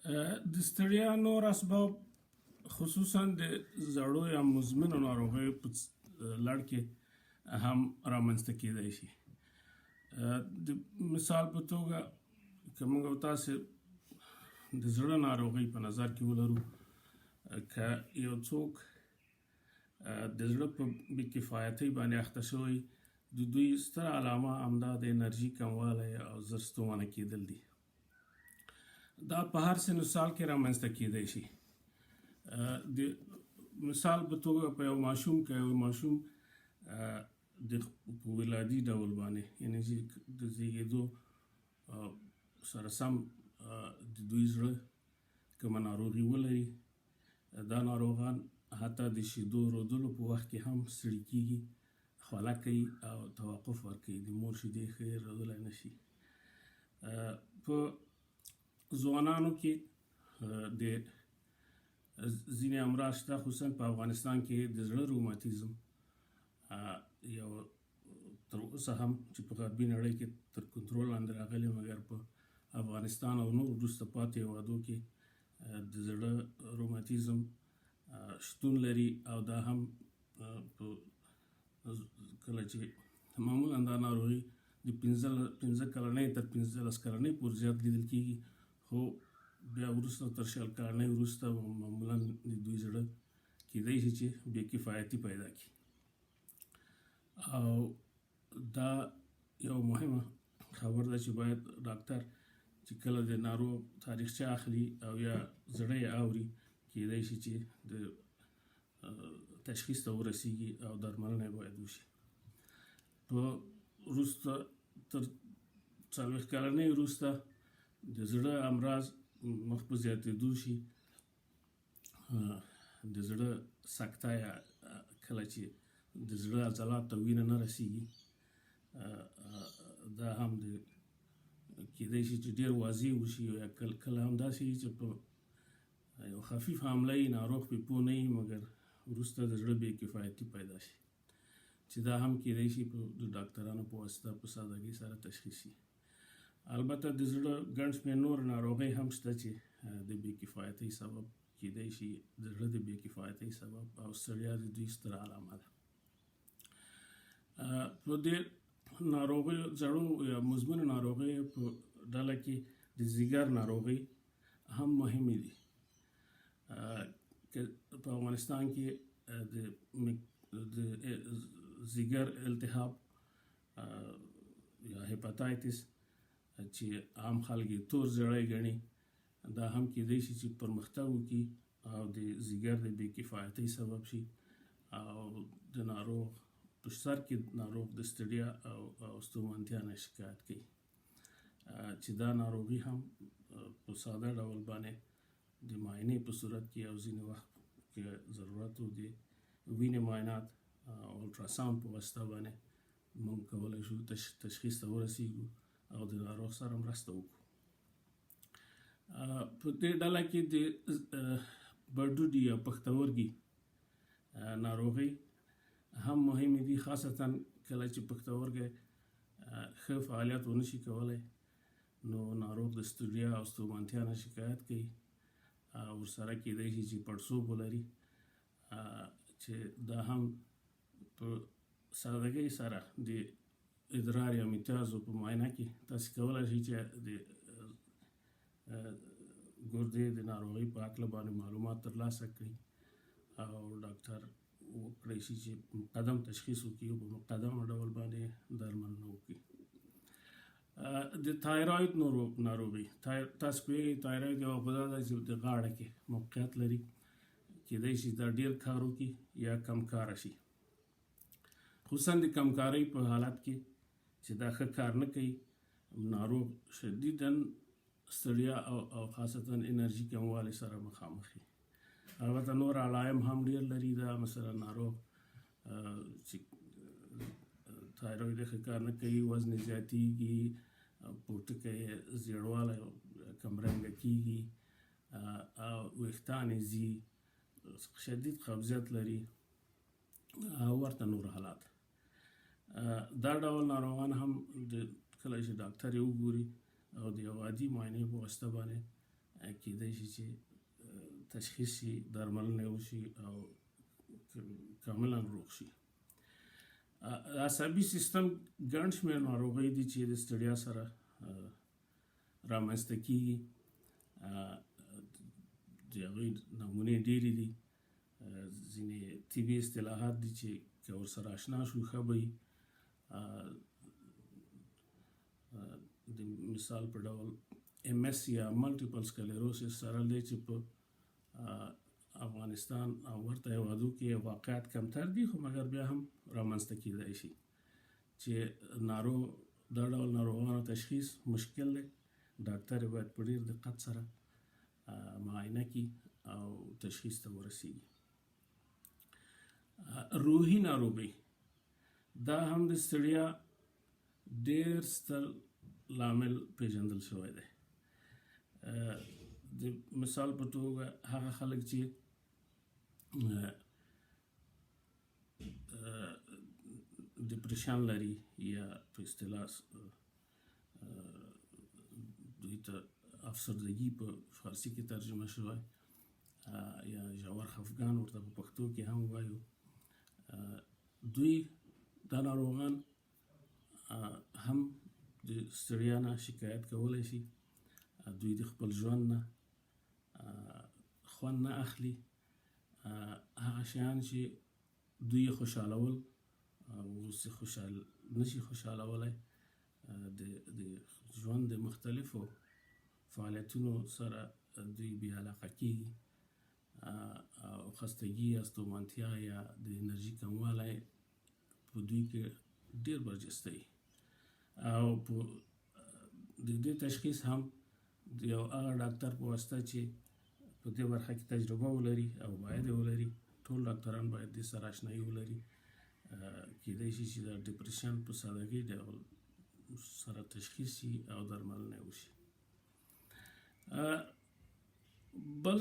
د ستړیا نور اسباب خصوصا د زړو یا مزمنو ناروغیو په لړ کې هم رامنځته کیدای شي. د مثال په توګه که موږ او تاسې د زړه ناروغۍ په نظر کې ولرو، که یو څوک د زړه په بې کفایتۍ باندې اخته شوی، د دوی ستره علامه همدا د انرژي کموالی او زر ستومانه کېدل دي. دا په هر سن سال کې رامنځته کېدای شي. د مثال په توګه په یو ماشوم کې، یو ماشوم د په ولادي ډول باندې، یعنی چې د زیږېدو سره سم د دوی زړه کومه ناروغي ولري، دا ناروغان حتی د شیدو رودلو په وخت کې هم ستړي کیږي، خوله کوي او توقف ورکوي، د مور شیدې ښې رودلی نه شي. په ځوانانو کې د ځینې امراض شته، خصوصا په افغانستان کې د زړه روماتیزم یو تر اوسه هم چې په غربي نړۍ کې تر کنټرول لاندې راغلی، مګر په افغانستان او نور وروسته پاتې هېوادو کې د زړه روماتیزم شتون لري. او دا هم په کله چې معمولا دا ناروغي د 5 کلنۍ تر 15 کلنۍ پورې زیات لیدل کیږي، خو بیا وروسته تر 20 کلنۍ وروسته معمولا د دوی زړه کیدای شي چې بې کفایتي پیدا کړي. او دا یو مهمه خبر ده چې باید ډاکټر چې کله د ناروغ تاریخچه اخلي او یا زړه یې اوري، کیدای شي چې د تشخیص ته ورسیږي او درملنه یې باید وشي. په وروسته تر 40 کلنۍ وروسته د زړه امراض مخ په زیاتېدو شي. د زړه سکته یا کله چې د زړه عضلات ته وینه نه رسیږي، دا هم د کیدای شي چې ډیر واضح وشي. یا کله هم داسې وي چې په یو خفیف حمله یې ناروغ پرې پوه نه وي، مګر وروسته د زړه بې کفایتي پیدا شي، چې دا هم کیدای شي په د ډاکترانو په واسطه په سادګۍ سره تشخیص شي. البته د زړه ګڼ شمېر نور ناروغۍ هم شته چې د بې کفایتۍ سبب کیدای شي، د زړه د بې کفایتۍ سبب، او ستړیا د دوی ستره علامه ده. په دې ناروغیو زړو یا مزمنو ناروغیو په ډله کې د ځیګر ناروغۍ هم مهمې دي. که په افغانستان کې د ځیګر التهاب یا هپاتایتس چې عام خلک یې تور زړی ګڼي، دا هم کیدای شي چې پرمختګ وکړي او د ځیګر د بې کفایتۍ سبب شي، او د ناروغ په سر کې ناروغ د ستړیا او ستومانتیا نه شکایت کوي، چې دا ناروغي هم په ساده ډول باندې د معاینې په صورت کې او ځینې وخت کې ضرورت و د وینې معاینات او الټراساوند په واسطه باندې موږ کولی شو تشخیص ته ورسیږو او د ناروغ سره مرسته وکړو. په دې ډله کې د بډوډي یا پښتورګي ناروغۍ هم مهمې دي، خاصتا کله چې پښتورګی ښه فعالیت ونشي کولی، نو ناروغ د ستړیا او ستومانتیا نه شکایت کوي، او ورسره کیدای شي چې پړسوب ولري، چې دا هم په سادګۍ سره د ادرار یا میتازو په معاینه کې تاسو کولای شئ چې د ګردې د ناروغۍ په هکله باندې معلومات ترلاسه کړئ، او ډاکټر وکړای شي چې مقدم تشخیص وکړي او په مقدم ډول باندې درملنه وکړي. د تایروید ناروغي، تاسو پوهېږئ تایروید یوه غده ده چې د غاړه کې موقعیت لري، کیدای شي دا ډیر کار وکړي یا کمکاره شي. خصوصا د کمکارۍ په حالت کې چې دا ښه کار نه کوي، ناروغ شدیداً ستړیا او خاصتا انرژي کموالي سره مخامخ وي. البته نور علایم هم ډیر لري. دا مثلا ناروغ چې تایروید ښه کار نه کوي، وزن یې زیاتېږي، پوټکی یې زیړوالی کمرنګه کېږي، او ویښتان یې ځي، شدید قبضیت لري او ورته نور حالات. دا ډول ناروغان هم د کله چې ډاکټر یې وګوري او د یو عادي معاینې په واسطه باندې کېدای شي چې تشخیص شي، درملنه وشي او کاملا روغ شي. عصبي سیستم ګڼ شمېر ناروغۍ دي چې د ستړیا سره رامنځته کیږي. د هغوی نمونې ډېرې دي. ځینې طبي اصطلاحات دي چې که ورسره آشنا شو ښه به وي. د مثال په ډول MS یا multiple sclerosis سره دی چې په افغانستان او ورته هېوادو کې واقعیت کمتر دي، خو مګر بیا هم رامنځته کېدای شي چې ناروغ دا ډول ناروغانو تشخیص مشکل دی. ډاکټر یې باید په ډېر دقت سره معاینه کړي او تشخیص ته ورسیږي. روحي ناروغي دا هم د ستړیا ډېر ستر لامل پیژندل شوی دی. د مثال په توګه هغه خلک چې depression لري یا په اصطلاح دوی ته افسردگی په فارسي کې ترجمه شوی یا ژور خفګان ورته په پښتو کې هم وایو، دوی دا ناروغان هم د ستړیا نه شکایت کولی شي. دوی د خپل ژوند نه خوند نه اخلي. هغه شیان چې دوی یې خوشحالول اوس یې خوشحال نشي خوشحالولی. د ژوند د مختلفو فعالیتونو سره دوی بې علاقه کیږي او خستګي یا ستومانتیا یا د انرژي کموالی په دوی کې ډیر برجسته وي. او په د دې تشخیص هم د یو هغه ډاکټر په واسطه چې په دې برخه کې تجربه ولري او باید ولري، ټول ډاکټران باید دې سره آشنایي ولري، کېدای شي چې دا depression په سادګۍ ډول سره تشخیص شي او درملنه وشي. بل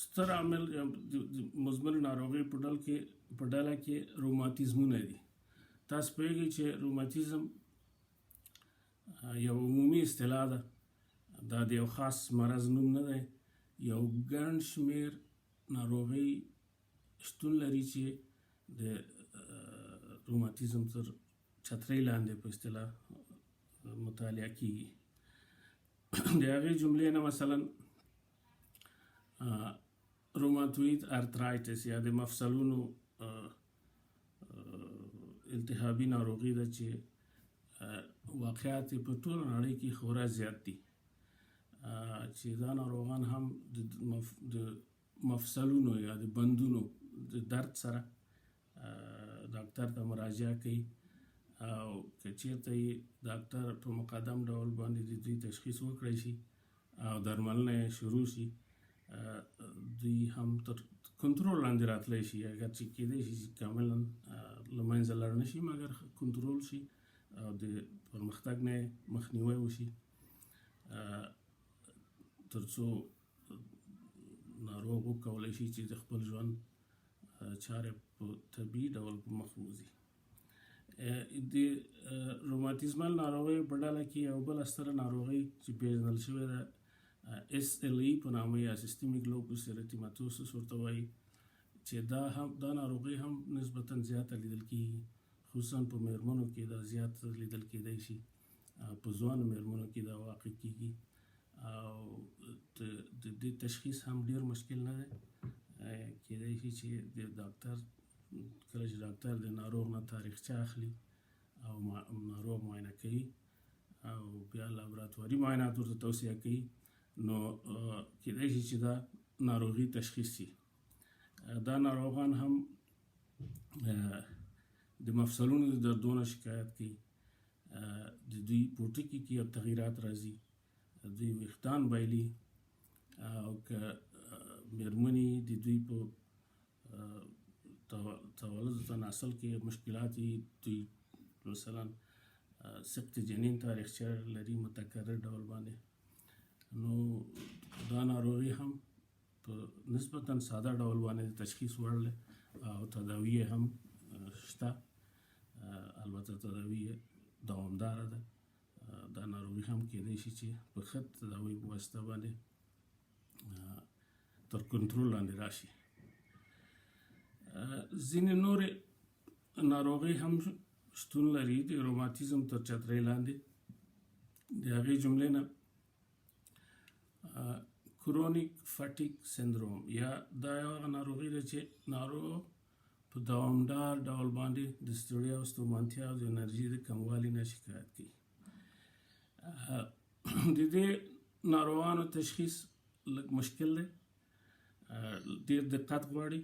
ستر عامل د مزمنې ناروغۍ په ډول کې په ډله کې روماتیزمونه دي. تاسو پوهېږئ چې روماتیزم یو عمومي اصطلاح ده، دا د یو خاص مرض نوم نه دی. یو ګڼ شمېر ناروغۍ شتون لري چې د روماتیزم تر چترۍ لاندې په اصطلاح مطالعه کیږي. د هغې جملې نه مثلا rheumatoid arthritis یا د مفصلونو التهابي ناروغي ده چې واقعیت یې په ټوله نړۍ کې خورا زیات دي، چې دا ناروغان هم د مفصلونو یا د بندونو د درد سره ډاکټر ته مراجعه کوي او که چیرته یې ډاکټر په مقدم ډول باندې د دوی تشخیص وکړای شي او درملنه یې شروع شي، دوی هم تر کنټرول لاندې راتلی شي. اګر چې کېدای شي چې کاملا له منځه لاړ نه شي، مګر کنټرول شي او د پرمختګ نه مخنیوی وشي، ترڅو ناروغ وکولی شي چې د خپل ژوند چارې په طبیعي ډول په مخ وځي. د روماتیزمل ناروغیو په ډله کې یو بله ستره ناروغي چې پېژندل شوې ده SLE په نامه یا systemic lupus erythematosus ورته وایي، چې دا هم دا ناروغي هم نسبتا زیاته لیدل کیږي، خصوصا په میرمنو کې دا زیات لیدل کیدای شي. په ځوانو میرمنو کې دا واقع کیږي او د دې تشخیص هم ډیر مشکل نه دی. کیدای شي چې د ډاکټر کله چې ډاکټر د ناروغ نه تاریخچه اخلي او ناروغ معاینه کوي او بیا لابراتواري معاینات ورته توصیه کوي، نو کیدای شي چې دا ناروغي تشخیص شي. دا ناروغان هم د مفصلونو د دردونو شکایت کوي، د دوی پوټکي کې یو تغیرات راځي، دوی ویښتان بایلي او که میرمنې د دوی په تولد تناسل کې مشکلات وي، دوی مثلا سقط جنین تاریخچه لري متکرر ډول باندې، نو دا ناروغي هم په نسبتا ساده ډول باندې د تشخیص وړ دی او تداوي یې هم شته. البته تداوي یې دوامداره ده، دا ناروغي هم کېدای شي چې په ښه تداوي په واسطه باندې تر کنټرول لاندې راشي. ځینې نورې ناروغۍ هم شتون لري د روماتیزم تر چترۍ لاندې، د هغې جملې نه کرونیک فټیک سندروم، یا دا یو هغه ناروغي ده چې ناروغ په دوامدار ډول باندې د ستړیا او ستومانتیا او د انرژي د کموالي نه شکایت کوي. د دې ناروغانو تشخیص لږ مشکل دی، ډیر دقت غواړي،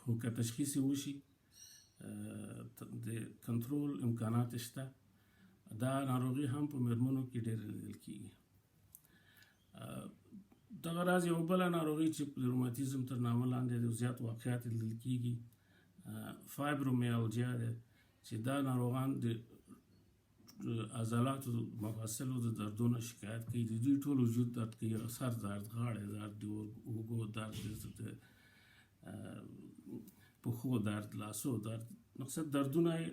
خو که تشخیص یې وشي د کنټرول امکانات شته. دا ناروغي هم په میرمنو کې ډېره لیدل کیږي. دغه راز یو بله ناروغي چې د روماتیزم تر نامه لاندې د زیات واقعیات لیدل کیږي فایبرومیالجیا ده، چې دا ناروغان د عضلاتو مفاصلو د دردونو شکایت کوي. د دوی ټول وجود درد کوي، سر درد، غاړې درد، د اوږو درد، د پښو درد، لاسو درد، مقصد دردونه یې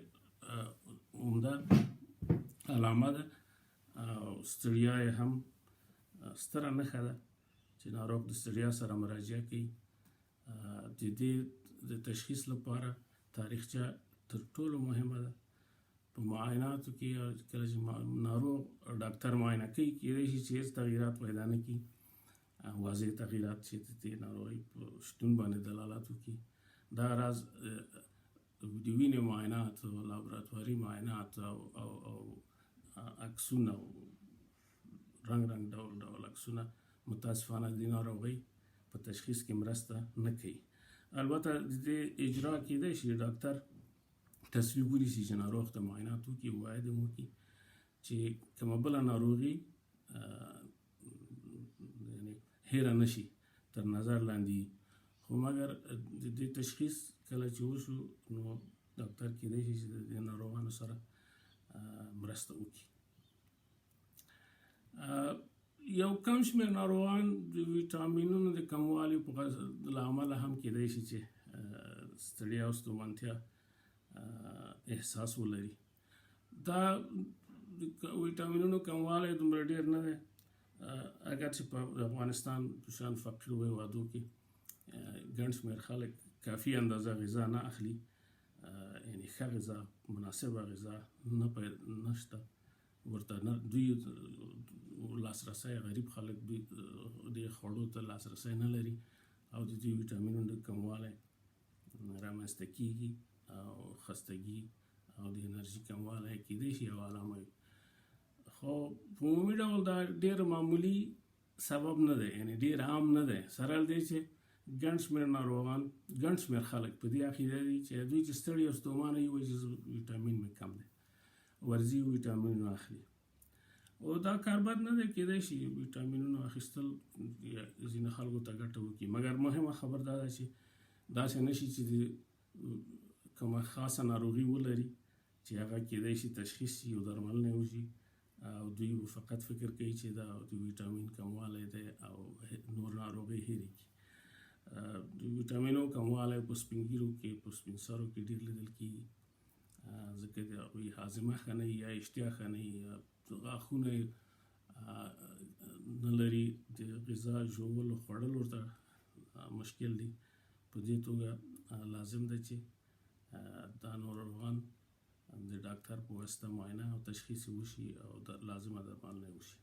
عمده علامه ده او ستړیا یې هم ستره نښه ده چې ناروغ د ستړیا سره مراجعه کوي. د دې د تشخیص لپاره تاریخچه تر ټولو مهمه ده. په معایناتو کې کله چې ناروغ ډاکټر معاینه کوي، کېدای شي چې هېڅ تغیرات پیدا نه کړي، واضح تغیرات چې د دې ناروغۍ په شتون باندې دلالت وکړي. دا راز د وینې معاینات او لابراتواري معاینات او او او عکسونه او رنګ رنګ ډول ډول عکسونه متاسفانه د ناروغۍ په تشخیص کې مرسته نه کوي. البته د دې اجرا کېدای شي ډاکټر تصویر ونیسي چې ناروغ ته معاینات وکړي، واید هم وکړي چې کومه بله ناروغي یعنې هېره نه شي، تر نظر لاندې. خو مګر د دې تشخیص کله چې وشو نو ډاکټر کېدای شي چې د دې ناروغانو سره مرسته وکړي. یو کم شمېر ناروغان د ویټامینونو د کموالي په له امله هم کېدای شي چې ستړیا او ستومانتیا احساس ولري. دا ویټامینونو کموالی دومره ډېر نه دی، اګر چې په افغانستان په شان فقیرو هېوادو کې ګڼ شمېر خلک کافي اندازه غذا نه اخلي، یعنې ښه غذا، مناسبه غذا نه نشته ورته، نه دوی لاسرسی، غریب خلک دوی دې خوړو ته لاسرسی نه لري او د دوی ویټامینونو د کموالی رامنځته کیږي او خستګي او د انرژي کموالی کېدای شي یوه علامه وي. خو په عمومي ډول دا ډېر معمولي سبب نه دی، یعنې ډېر عام نه دی، سره له دې چې ګڼ شمېر ناروغان، ګڼ شمېر خلک په دې عقیده دي چې دوی چې ستړي او ستومانه وي، وایي چې ویټامین مې کم دی، ورځي ویټامینونه اخلي. او دا کار بد نه دی، کېدای شي ویټامینونو اخیستل ځینې خلکو ته ګټه وکړي، مګر مهمه خبر دا ده چې داسې نه شي چې د کومه خاصه ناروغي ولري چې هغه کېدای شي تشخیص شي او درملنه یې وشي، او دوی فقط فکر کوي چې دا د ویټامین کموالی دی او نور ناروغۍ هېرې کړي. د ویټامینو کموالی په سپین ږیرو کې، په سپین سرو کې ډېر لیدل کېږي، ځکه د هغوی هاضمه ښه نه وي یا اشتها ښه نه وي یا غاښونه یې نه لري، د غذا ژوولو خوړل ورته مشکل دي. په دې توګه لازم ده چې دا ناروغان د ډاکټر په واسطه معاینه او تشخیص وشي او لازمه درملنه وشي.